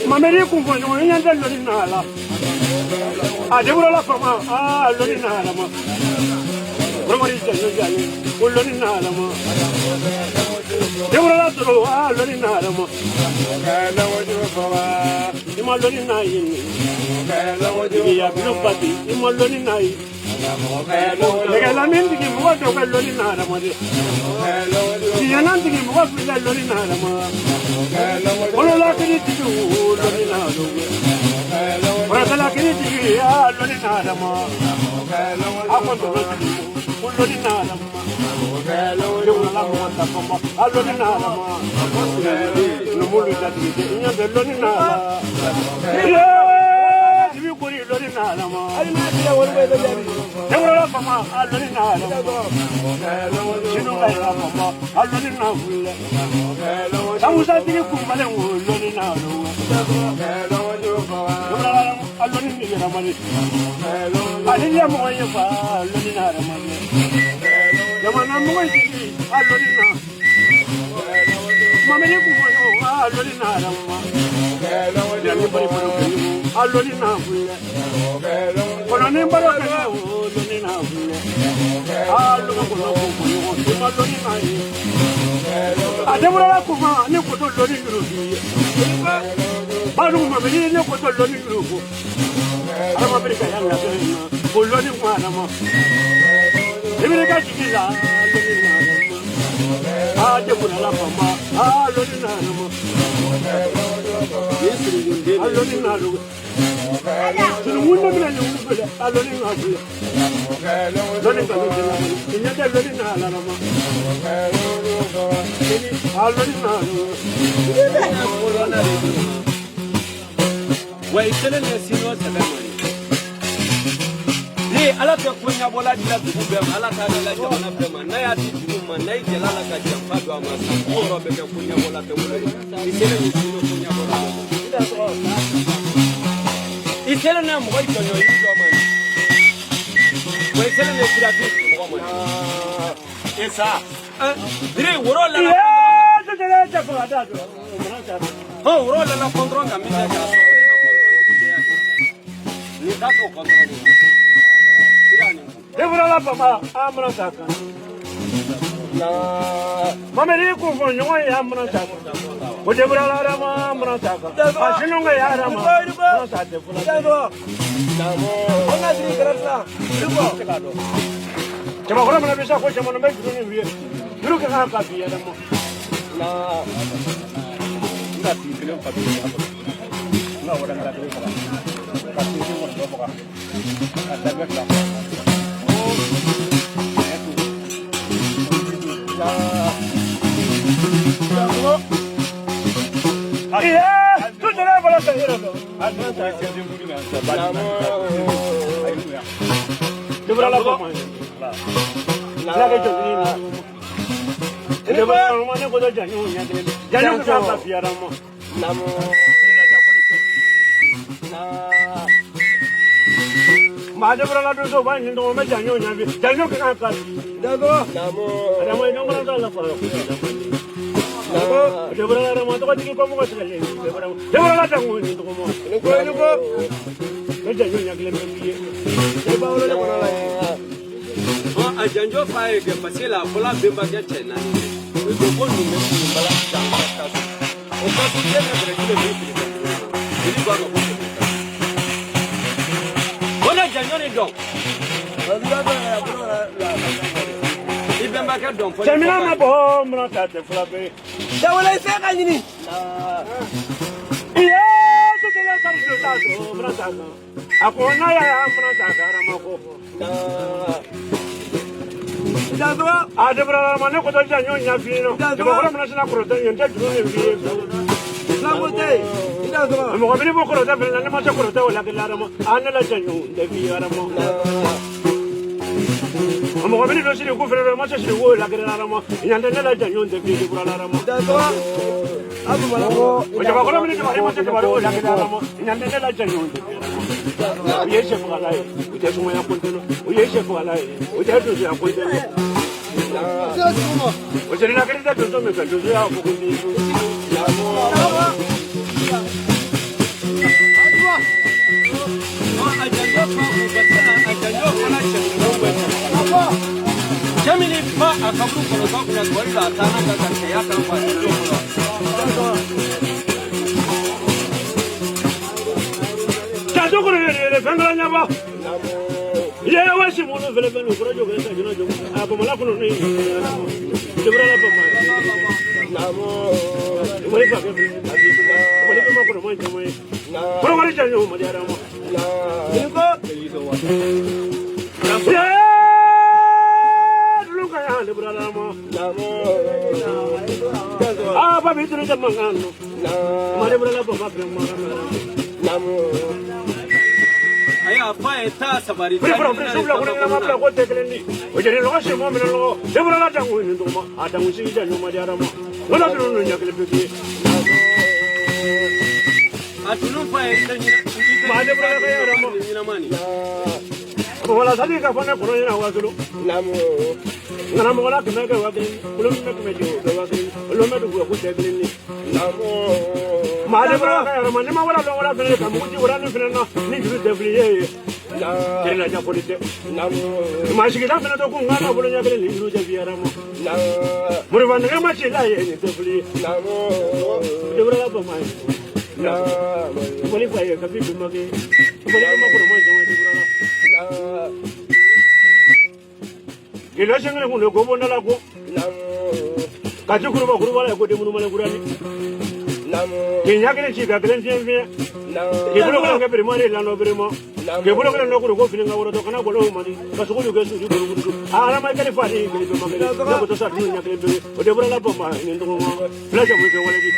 Mameri kun fɔ ɲɔgɔn ye tɛ lɔnni na la a deburala fama a lɔnni na la ma Mamari jalo jalo o lɔnni na la ma deburala sɔrɔ a lɔnni na la ma i ma lɔnni na ye ya bilo pati i ma lɔnni na ye nɛgɛla min tigi mɔgɔ dɔw ka lɔnni na la ma dɛ tiɲɛna tigi mɔgɔ fila lɔnni na la ma kolola kiri tigi wo lɔnni na la kɔrɔtɛla kiri tigi a lɔnni na la ma a ko dɔgɔ tigi ko lɔnni na la ma dewula mɔgɔ ta kɔmɔ a lɔnni na la ma numulu jatigi tɛ i ɲɛ bɛ lɔnni na la ibi kori lɔnni na la ma dewula fama a lɔnni na la ma sinu ka yɛlɛ fama a lɔnni na wuli samusa tigi kunbalen wo lɔnni na la a lɔnni ni yɛrɛ ma ale ye mɔgɔ ye fa lɔnni na yɛrɛ ma jamana mɔgɔ jigi a lɔnni na mamini kun fɔ ɲɔgɔn a lɔnni na yɛrɛ ma yanni bari baro kɛ a lɔnni na wuli kɔnɔni baro kɛ o lɔnni na wuli a lɔnni kɔnɔ ko fɔ ɲɔgɔn i ma lɔnni na ye a denwolola kuma ne ko to lɔnni juru ye badu mamini ne ko to lɔnni juru ko adama bɛ ka yala na ko lɔnni ko adama i bɛ ka jigi la lɔnni na a denwolola fama a lɔnni na ma a lɔnni na dogo sununkun de bɛna ɲɔgɔn fɛ a lɔnni na filɛ lɔnni ka lɔnni na i ɲɛ tɛ lɔnni na la ma a lɔnni na wa i kelen de sinɔ sɛbɛn ma ye ni ala tɛ ko ɲɛbɔla dila dugu bɛɛ ma ala t'a dila jamana bɛɛ ma n'a y'a di dugu ma n'a y'i jɛla la ka janfa don a ma san 60 bɛ kɛ ko ɲɛbɔla tɛ wolo ye i kelen de sinɔ ko ɲɛbɔla i kelen na mɔgɔ jɔɲɔ i jɔ ma ye wa i kelen de sira tɛ mɔgɔ ma ye e sa bere woro la hɔn woro la kɔntɔrɔn ka min kɛ k'a sɔrɔ o de na kɔntɔrɔn nin t'a t'o kɔntɔrɔn nin Deburala fama a mana ta kan mameri kun fɔ ɲɔgɔn ye a mana ta kan o deburala adama a mana ta kan a sinu ka ya adama mana ta tɛ fɔlɔ cɛbakɔrɔ mana bɛ sa ko cɛman bɛ juru ni ye juru ka kan ka fi yɛrɛ ma n ka tigi kelen fa n ka wara kelen faga ka tigi kelen dɔ faga ka danbɛ fila iye tutele bolo ka yɛrɛ dɔn deburala fama la kɛ jɔn na deburala ma ne ko janɲu ɲɛ kelen janɲu ka kan ka fi yɛrɛ ma maa deburala don so b'a ɲini dɔrɔn bɛ janɲu ɲɛ bi janɲu ka kan ka fi adama i dɔn t'a la fɔlɔ deburala adama tɔgɔtigi ko mɔgɔ tigɛlen deburala tɛ ŋo ni tɔgɔ ma ne janɲu ɲɛ kelen bɛ f'i ye a janjo fa ye kɛ parce que la fɔlɔ bɛnbakɛ cɛ naani o ko ko ninnu bɛ kun bala dan ka kaso o kaso den ka gɛrɛ kelen bɛ fili ka jeli b'a ma ko kɛmɛ o na janjo nin dɔn i bɛnbakɛ dɔn fɔ cɛmina ma bɔ mana ta tɛ fila bɛ Dawula i fɛ ka ɲini. iye tutele kari do ta do mana ta kan a ko n'a y'a mana ta kan adama ko A debra ma ne ko to janyo nya fi no. Jabakɔrɔ mina sina kɔrɔtɛ ɲɛ n tɛ juru min f'i ye. Mɔgɔ min b'o kɔrɔtɛ fɛnɛ na ne ma se kɔrɔtɛ o la kelen adama. A ne la janyo n tɛ f'i ye adama. Mɔgɔ min don siri ko fɛnɛ na ma se siri ko la kelen adama. Ɲan tɛ ne la janyo n tɛ f'i ye debra la adama. O jabakɔrɔ min jabari ma se jabari o la kelen adama. Ɲan tɛ ne la janyo n tɛ f'i ye adama. U ye sɛfagala ye, u tɛ sumaya kɔntɛnɔ. U ye sɛfagala ye, u tɛ donsoya kɔntɛnɔ. O serila kelen tɛ donso min fɛ, donso y'a fɔ ko ni cɛ min ba a kaburu kɔnɔntɔn kunna tubali la a taa n'a ka cɛya kan fa janjo kɔnɔ. Janjo kɔnɔ yɛrɛ yɛrɛ fɛn kɛra ɲɛbɔ. Ye wasi munu fɛnɛ fɛn kɔrɔ jɔ kɛ jɔn jɔ a bamala kɔnɔ ni debra la bama. Wali fa kɛ wali ma kɔnɔ ma jama ye. Kɔrɔ wali janjo ma diyara ma. Ye dulu ka ya debra la ma. Ah ba bi tunu jama ngano. Ma debra la bama fɛn ma. Ayi a fa ye taa sabari. Fure fure fure subla ko ne ma bila ko tɛ kelen di. O jeli lɔgɔ si mɔ minɛ lɔgɔ. Debra la dangu ni dɔgɔma. A dangu sigi janjo ma diyara ma. Wala dunu nu ɲɛ kelen pe ye. A tunu fa ye tɛ ɲina. Ma debra la ka yɛrɛ ma. Ɲinama nin. Wala sali ka fɔ ne kɔnɔ ɲɛna waa kelen. Nana mɔgɔ la kɛmɛ kɛ waa kelen. Kulo min bɛ kɛmɛ jɛ o kɛ waa kelen. Olu bɛ dugu ko tɛ kelen di. Ma debra la ka yɛrɛ ma. Ni ma wala dɔn wala fɛnɛ ka mugu ci wala ni fɛnɛ na ni juru tɛ fili ye. Jeli la jafɔli tɛ. Maa sigida fɛnɛ to ko n ka nafolo ɲɛ kelen ni juru tɛ fili yɛrɛ ma. Morifa nɛgɛ ma ci la ye nin tɛ fili ye. Debra la bama ye. Wali fa ye kafi bɛnbakɛ. Wali ma kɔnɔ ma jama debra la. Gɛlɛya sɛngɛ kun don ko bɔnda la ko. Ka ci kuruba kuruba la ko denmisɛnnin ma kurani. K'i ɲɛ kelen ci ka kelen fiɲɛ fiɲɛ. K'i bolo kelen kɛ birima de lamɔ birima. K'i bolo kelen nɔ kuru ko fini ka wɔrɔtɔ kana gɔlɔw man di. Ka sogo kɛ susu kurukurutu. A alama kelen fa ni kelen bɛɛ ma kelen. Ne ko to sa dun ɲɛ kelen bɛɛ. O de bɔra la bɔn ma ni dɔgɔma. Fila jamu kɛ wale di.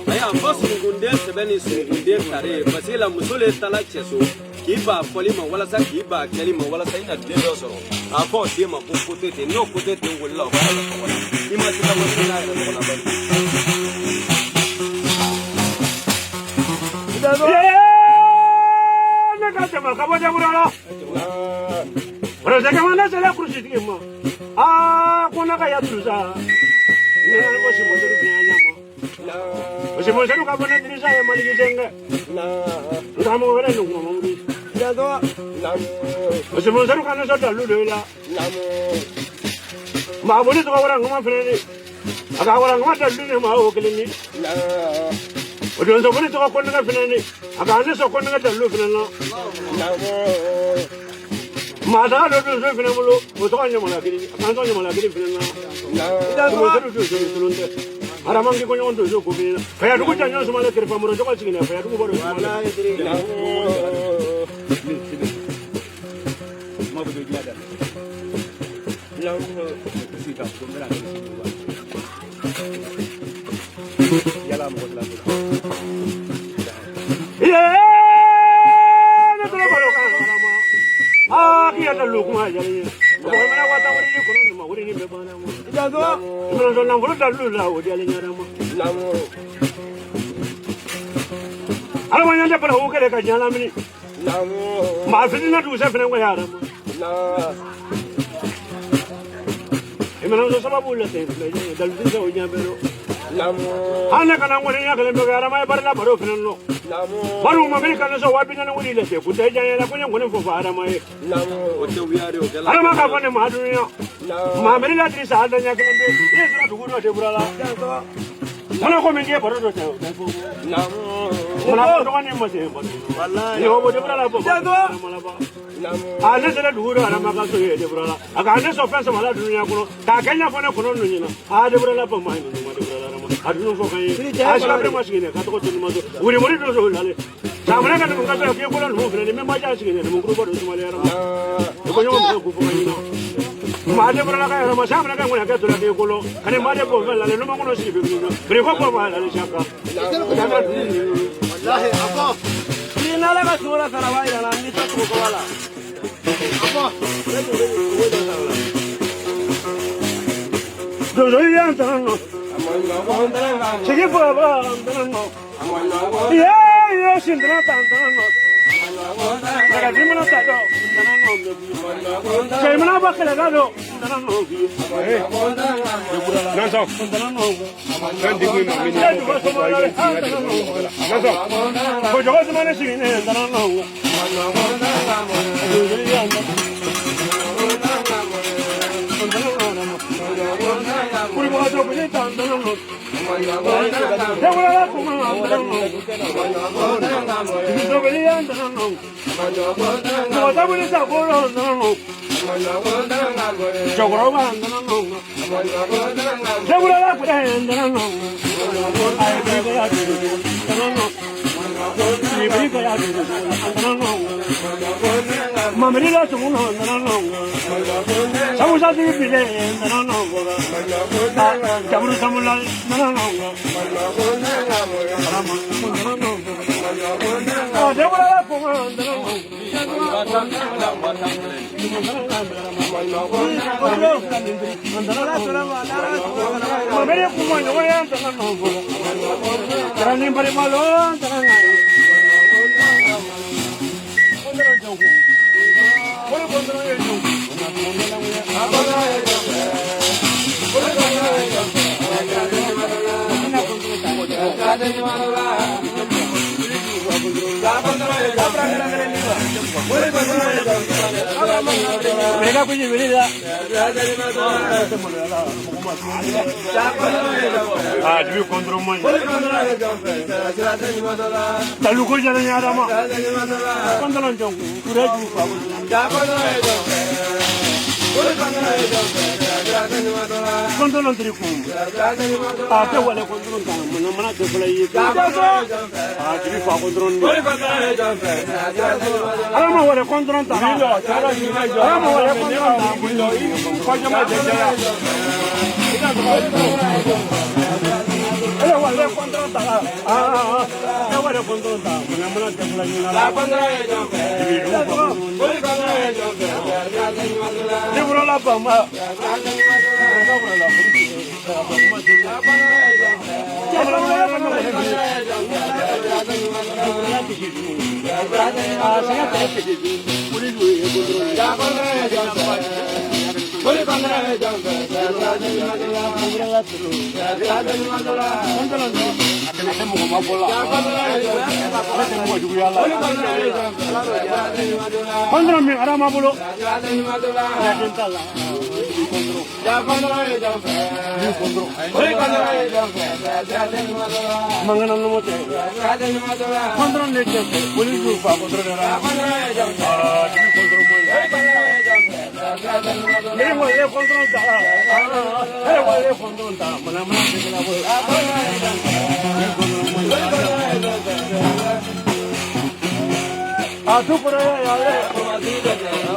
Ayi a fɔ sunukunden sɛbɛ ni sunukunden tare ye parce que la muso le taala cɛ so k'i ba fɔli ma walasa k'i ba kɛli ma walasa i na den dɔ sɔrɔ a fɔ o den ma ko kote ten n'o kote ten wolo la o b'a yɛrɛ tɔgɔ la i ma se ka wari n'a yɛrɛ tɔgɔ la bali. Ne ka jama ka bɔ jabura la. Kɔrɔsɛkɛ ma ne sera kurusitigi ma. Aa ko ne ka yaturu sa. Ne nana ko simɔnsɛri fiɲɛ ɲɛ ma. Simɔnsɛri ka bɔ ne dirisa ye maliki denkɛ. Nka mɔgɔ wɛrɛ ni kuma man di. Simɔnsɛri ka ne sɔrɔ dalu dɔ i la. Maa boli tɔgɔ wɛrɛ ŋuma fɛnɛ ni. A ka wɛrɛ ŋuma dalu ni maa o kelen ni. O donso boli tɔgɔ kɔnɛgɛ fɛnɛ ni. A ka ne sɔn kɔnɛgɛ dalu fɛnɛ na. Maa taga dɔ donso fɛnɛ bolo o tɔgɔ ɲamalakiri a k'an sɔn ɲamalakiri fɛnɛ na. Simɔnsɛri donso ni solon tɛ. Haraman ki ko ɲɔgɔn donso ko fɛnɛ na. Fayadugu janjo sumalen kɛrɛfɛ jɔgɔ sigilen fayadugu bɔ don sumalen. Ye ne tɔgɔ balo kan harama. Aa k'i yɛrɛ dalu kuma diyara n ye. Mɔgɔ mana waa tan wari di kɔnɔ nin ma wari ni bɛɛ banna ma. Minɛn nafolo dalu la o diyalen ɲɛ ma. Adama ɲɛ tɛ bala o kɛlen ka diɲɛ lamini. Maa fitinin na dugusɛ fɛnɛ ko ya harama. I minɛn sababu la ten dalu tɛ o ɲɛ bɛɛ dɔn. Hali ne kana n kɔni ɲɛ kelen bɛ kɛ harama ye bari la baro fɛnɛ nɔ. Bari u ma miiri ka ne sɔn 40,000 wuli la ten kun tɛ diya n ye la ko n ye nkɔni fɔ fɔ harama ye. O tɛ wuya de o kɛla. Harama ka fɔ ne ma dunuya. Maa miiri la dirisa a da ɲɛ kelen bɛ i ye sira dugu dɔ de bura la. Mana ko min k'i ye baro dɔ tɛ o tɛ fɔ. Mana ko dɔgɔnin ma se baro. Ni o bɔ debura la bɔ. A ne sera dugu dɔ harama ka so ye debura la. A ka ne sɔn fɛn saba la dunuya kɔnɔ k'a kɛ ɲɛfɔ ne kɔnɔ ninnu ɲɛna. A debura la bɔ maa ninnu ma debura la harama. A dunu fɔ kan ye. A sika bere ma sigi ne ka tɔgɔ to ni ma so. Wuli wuli don so lale. Samana ka numu ka sɔrɔ k'i kolo numu filɛ nin ye, min ma ja sigi dɛ, numu kuruba don sumalen yɛrɛ ma. I ko ɲɔgɔn muso k'u fɔ ka ɲinɔ. Maa de bɔra ka yɛrɛ ma, samana ka ŋɔni kɛ tora k'i kolo. Ani maa de bɔ fɛn la, numu kɔnɔ sigi bɛ wuli. Biri ko bɔ ma la ni saka. Wallahi a fɔ. Ni n'ala ka sunkalo sara b'a yira n na, n bɛ taa sogo kɔba la. A fɔ. Ne tun bɛ sogo dɔ san o la. Donso yan tan nɔ. Sigi fɔ ba tan nɔ. Ye ye sindana tan tan nɔ. Nɛgɛjuru mana ta dɔ tan nɔ. Cɛ mana bɔ kɛlɛ la dɔ tan nɔ. Nansɔ. Tan nɔ. Fɛn degun in na, min Cɛ dugu sɔmɔ la tan nɔ. Nansɔ. Kojogo sumani sigi ne tan nɔ. Donso yan tan. Kuribato kuli tan tan nɔ. Dewala kuma tan nɔ. Sobeli yan tan nɔ. Mɔgɔ tabuli sa kolo tan nɔ. Cɛkɔrɔba tan nɔ. Dewala kura tan nɔ. Ayi biri ya dugu tan nɔ. Biri ya dugu tan nɔ. Mamiri la sugu nɔ tan nɔ. Samusa tigi bile tan nɔ. Jamuru samula tan nɔ. Dewala kuma tan nɔ. Mamiri kuma ɲɔgɔn ya tan nɔ. Karani balimalo tan nɔ. Mereka punya beli dah. Ah, duit kontrol man. Talu ko jara ni adama. Kontrol jong. Kure ju fa. Kontrol tri ku. Ah, te wale kontrol ta. Mana mana te fula yi. Ah, duit fa kontrol ni. Alama wale kontrol ta. Alama wale kontrol ta. Kɔjɔma jɛjɛya. Ele wale kontrol ta. Ah, te wale kontrol ta. Mana mana te fula yi na. Libro la bama. Kontrol min adama bolo. Ya den t'a la. Mangana numu tɛ. Kontrol ne cɛ tɛ. Wuli ju fa kontrol de la. Ah, dugu kontrol man ɲi. Ne wale kontrol ta. Ne wale kontrol ta. Mana mana tɛ kɛlɛ bolo. A tu kɔrɔ ya ya.